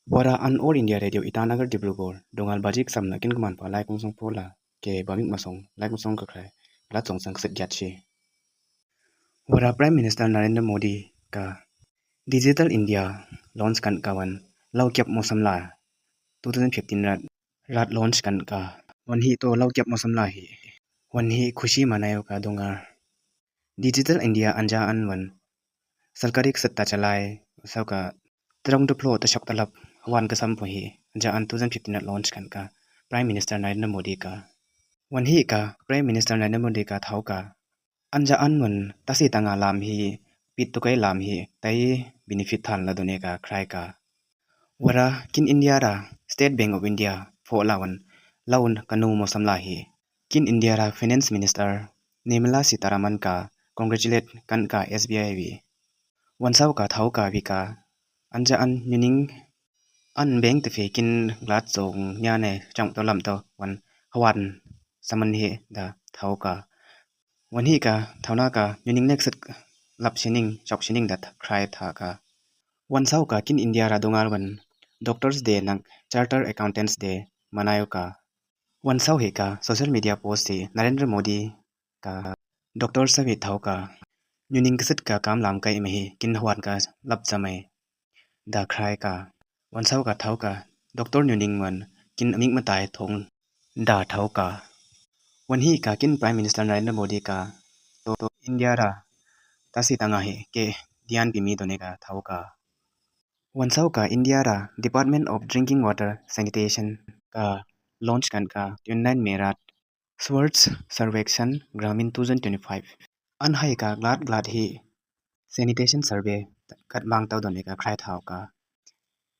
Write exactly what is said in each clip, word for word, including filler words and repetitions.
Wara an All India Radio Itanagar Dibrugarh, dongal bajik samna kin kman pa lai kungsong pola, ke bamik masong lai kungsong kakrai, lat song sang sit yatshi. Wara Prime Minister Narendra Modi ka Digital India launch kan ka wan lau kiap mosam la two thousand fifteen rat, rat launch kan ka. Wan hi to lau kiap mosam la hi. Wan hi khushi manayo ka donga. Digital India anja an wan sarkari ksat ta chalai, sau ka terong duplo ta shok talap wan ka sampo hi, anja an two thousand fifteen launch kan ka, Prime Minister Narendra Modi ka. Wan hi ka, Prime Minister Narendra Modi ka thau ka. Anja an wan tasi tanga lam hi, pit tukai lam hi, tai benefit than la done ka khrai ka. Wara kin India ra State Bank of India pho la wan laun kanu mosam la hi. Kin India ra Finance Minister Nirmala Sitharaman ka congratulate kan ka S B I vi. Wan sau ka thau ka vi ka anja an nyuning an bank te fe kin glat zong nya ne chang to lam to wan hawan saman hi da thau ka. Wan hi ka thau na ka nyuning nek sit lap shining chok shining da khrai tha ka. Wan sau ka kin India ra dongal wan Doctors Day nak Chartered Accountants Day manayo ka. Wan sau hi ka social media post hi Narendra Modi ka doctor savi thau ka nyuning ksit ka kam lam kai mahi kin hwan ka lap zamai da khrai ka. Wan sau ka thau ka doctor nyuning wan kin amik matai thong da thau ka. Wan hi ka kin Prime Minister Narendra Modi ka to, to India ra tasi tanga hi ke dian pimi done ka thau ka. Wan sau ka India ra Department of Drinking Water Sanitation ka launch kan ka twenty-nine May rat Swachh Survekshan Gramin two thousand twenty-five. An hai ka glad glad hi sanitation survey kat mang tau done ka khrai thau ka.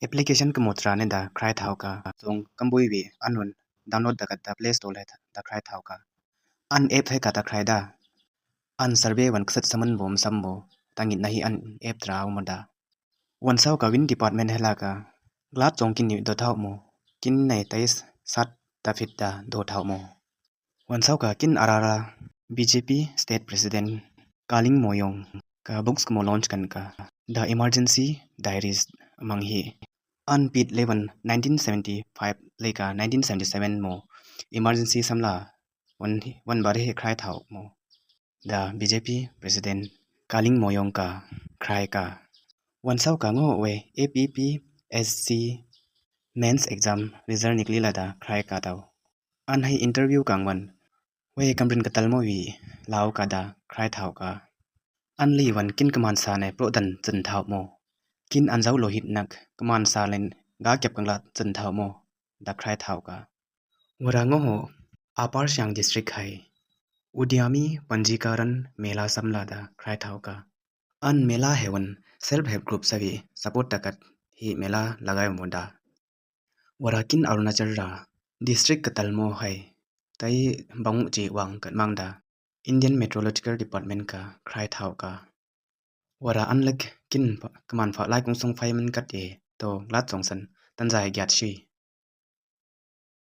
Application ka mutra ne da khrai thau ka. Zong kambui vi an wan download da kat da Play Store le da khrai thau ka. An app hai ka da khrai da. An survey wan ksit saman bom sambo tangit nahi an app trau mo da. Wan sau ka win department hela ka glad zong kin ni do thau mo. Kin nai tais sat da fit da do thau mo. Wan sau ka kin arara B J P State President Kaling Moyong ka books ka mo launch kan ka The Emergency Diaries mang hi. An pit le wan nineteen seventy-five le ka nineteen seventy-seven mo emergency samla wan, wan bari hi khrai thau mo. The B J P President Kaling Moyong ka khrai ka. Wan sau ka ngo we A P P S C mains exam result nikli la da khrai ka tau. An hai interview kang wan we kamrin ka tal mo wi lau ka da khrai thau ka. An li wan kin kaman sa ne pro dan zan thau mo. Kin an zau lo hit nak kaman sa len ga kiap kang la zan thau mo da khrai thau ka. Wara ngo ho Upper Siang District hai Udyami Panjikaran Mela samla da khrai thau ka. An mela hewan self help group savi support takat hi mela lagai mo da. Wara kin Arunachal ra district katal mo hai tai bang chi wang kat mang da Indian Meteorological Department ka khrai thau ka. Wara an lek kin kaman fa lai kung song fai man kat e to lat song san tan zai giat shi.